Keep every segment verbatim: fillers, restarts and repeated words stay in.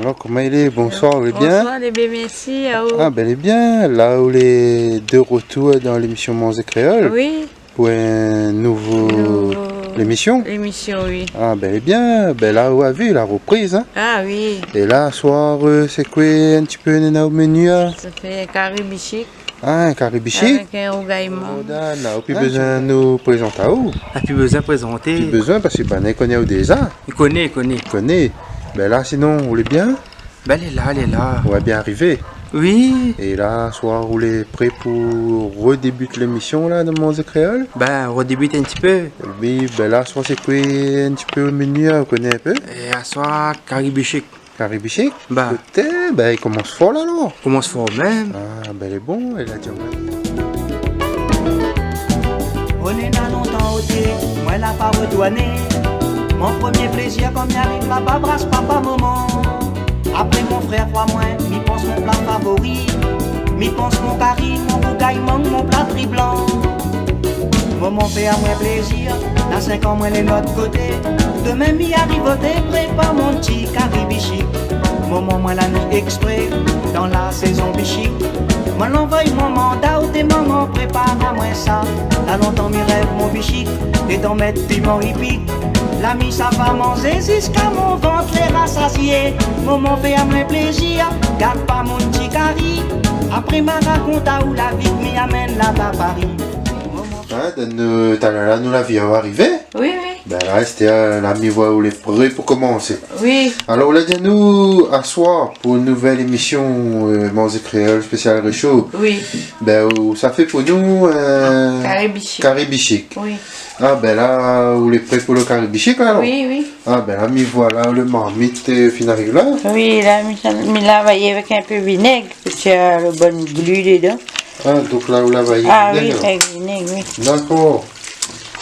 Alor, koman i lé ? Bonsoir, ou lé bien ? Bonsoir, lé bien, mèrsi, aou ? Ah, bèl é bien. La, ou lé de retour dan lémisyon Manzé Kréol. Oui. Pou in nouvo lémisyon. Nouvo lémisyon, oui. Ah, bèl é bien. Bin la, ou la vi, la ropriz, in. Ah oui. É la, aswar, euh, sé koué in ti pé néna o meni, in ? Sa fé kari bishik. Ah, in kari bishik ? Avèk in rougay mang. Jordan, ou pi bézoin nou prézant aou ? Ah, pi bézoin prézanté. Pi bézoin, parske banna i koné aou déza. I koné, i koné. I koné. Bin la, sinon, ou lé bien ? Bin, lé la, lé la. Ou la bien arivé ? Oui. É la, aswar, ou lé pré pou rodébit lémisyon, la, de Manzé Kréol ? Bin, rodébit in ti pé. Oui, bin la, aswar, sé koué in ti pé o meni, in, ou koné in pé ? É aswar, kari bishik. Kari bishik ? Ba. Pétèt, bin, i komans for la, alor. Komans for mèm. Ah, bin, lé bon, é la, di amoin. Oné na lontan oté, moin la pa retourné. Mon promié plézir, kan mi ariv laba, bras papa, momon. Apré mon frèr, kroi amoin, mi pans mon pla favori. Mi pans mon kari, mon rougay mang, mon pla tri blan. Momon fé amoin plézir, na sink an moin lé lot koté. Domin mi ariv oté, prépar mon ti kari bishik. Momon, moin la ni èkspré, dan la sézon bishik. Moin la anvoy mon manda oté momon, prépar amoin sa. Na lontan mi rèv mon bishik, é dan mèt piman i pik. La mi sava manzé ziska mon vant lé rasazié. Momon fé amoin plézir, gard pa mon ti kari. Apré ma rakont aou la vi mi amenn laba Pari. Momon. Ah, donk, euh, talèr la, nou la vi aou arivé. Oui, oui. Bin la, astèr, euh, la mi voi ou lé pré pou komansé. Oui. Alor, ou la di anou, aswar, pou in nouvèl émisyon, euh, Manzé Kréol spésial résho. Oui. Bin, ou sa fé pou nou, euh, kari bishik. Kari bishik. Oui. Ah, bin la, ou lé pré pou lo kari bishik, la, alor ? Oui, oui. Ah, bin la, mi voi la, lo marmit, euh, fine ariv la. Oui, la, mi, mi lav ali avèk in pé vinèg, parske, euh, lo bann glu dedan. Ah, donk la, ou lav ali avèk vinèg, alor. Ah oui, avèk vinèg, oui. Dakor.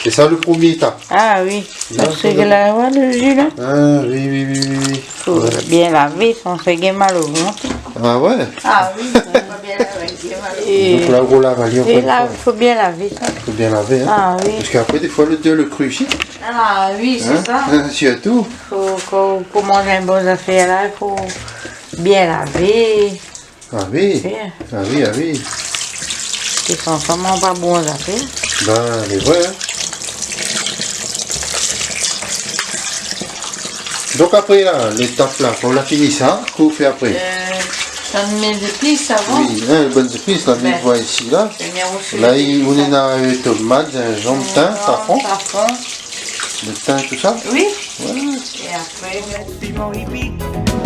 É sa, lo promié étap. Ah oui. Dakor. Parske la, voilà lo ji, la. Ah oui, oui, oui, oui, oui. Fo bien lavé, sinon sa i fé mal o vant. Ah ouais ? Ah oui, fo bien lavé, bien lavé. É donk la, ou lav ali ankor in foi. É la, fo bien lavé, sa. Fo bien lavé, in. Ah oui. Parske apré, défoi, lo dé, lo kri osi. Ah oui, sé sa. In ? Sirtou. Fo, fo, pou manz in bon zafèr la, i fo bien lavé. Ah oui. Bien. Ah oui, ah oui. Sé fransman pa bon zafèr. Bin, lé vré, in. Donk apré la, létap la, kan ou la fini sa, kosa ou fé apré ? Euh, tann mé zépis avan. Oui, in, bann zépis la, mi voi isi la. Bin. La, i, ou néna, euh, tomat, zinzanm, tin, safran. Safran. Lo tin, tousa ? Oui. Ouais. É apré, piman i pik.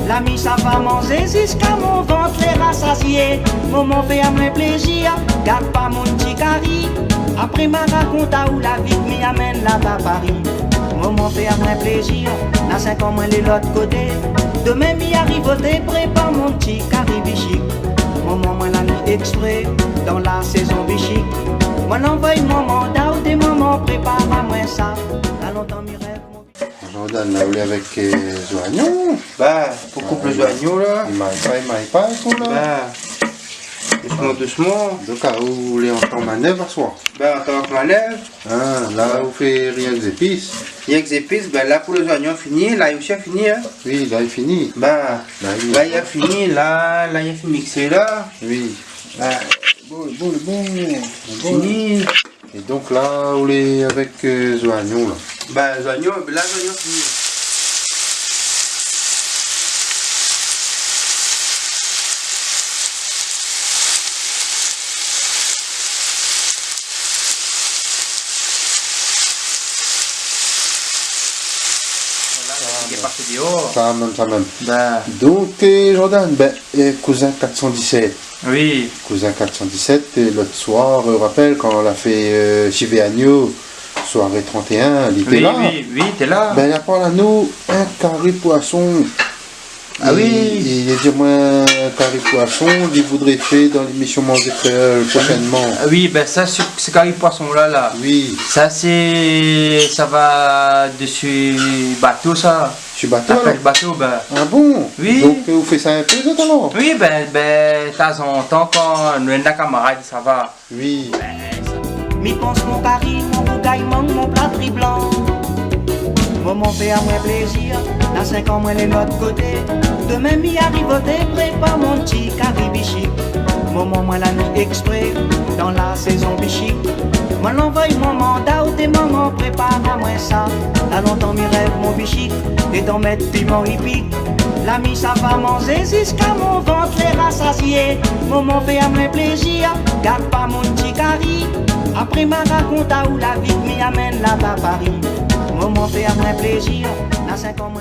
La mi sava manzé ziska mon vant lé rasazié. Momon fé amoin plézir, gard pa mon ti kari. Apré ma rakont aou la vi mi amenn laba Pari. Momon fé amoin plézir, na sink an moin lé lot koté. Domin mi ariv oté, prépar mon ti kari bishik. Momon, moin la ni èkspré, dan la sézon bishik. Moin la anvoy mon manda oté momon, prépar amoin sa. Na lontan mi rèv mon Jordan, la, ou lé avèk, euh, zoignon. Ba, pou koup lé zoignon, la. I may pa, i may pa, i fo, la. Ba, dousman, dousman. Donk, ah, ou lé an tan manèv aswar. Ba, an tan manèv. Ah, la, ou fé rienk zépis. Rienk zépis, ba, la, pou lé zoignon fini, la, i osi fini, in. Oui, la, i fini. Ba, la, i fini, la, la, i fini miksé, la. Oui. Ba. Bon, bon, bon. Fini. É donk la, ou lé avèk, euh, zoignon la. Ba, zoignon, la, zoignon fini. Voilà, sa, sa i lé pasé déor. Sa mèm, sa mèm. Ba. Donk, euh, Jordan, bin, euh, kouzin kat san disèt. Oui. Kouzin kat san disèt, euh, lot soir, euh, rapèl, kan la fé, euh, Sivé Agno, soiré trant é in, li té la. Oui, oui, oui, té la. Bin, la parl anou in kari poison. Ah oui. Li, li di amoin kari poison, li voudré fé dan lémisyon Manzé Kréol proshènman. Ah oui, bin sa, sé, sé kari poison la, la. Oui. Sa, sé, sa va dési bato, sa. Su bato, alor ? Apèl bato, bin. Ah bon ? Oui. Donk, euh, ou fé sa in pé, zot, alor ? Oui, bin, bin, tazantan, kan nou néna kamarad, sa va. Oui. Bin, sa. Mi pans mon kari, mon rougay mang, mon pla tri blan. Momon fé amoin plézir, na sink an moin lé lot koté. Mèm mi ariv oté, prépar mon ti kari bishik. Momon, moin la ni èksprè dan la sézon bishik. Moin la anvoy momon, daoté momon, prépar amoin sa. Na lontan mi rèv mon bishik, é dan mèt piman épik. La mi sava manzé ziska mon vant lé rasazié. Momon fé amoin plézir, gard pa mon ti kari. Apré ma rakont aou la vi mi amenn laba Pari. Momon fé amoin plézir, na sink an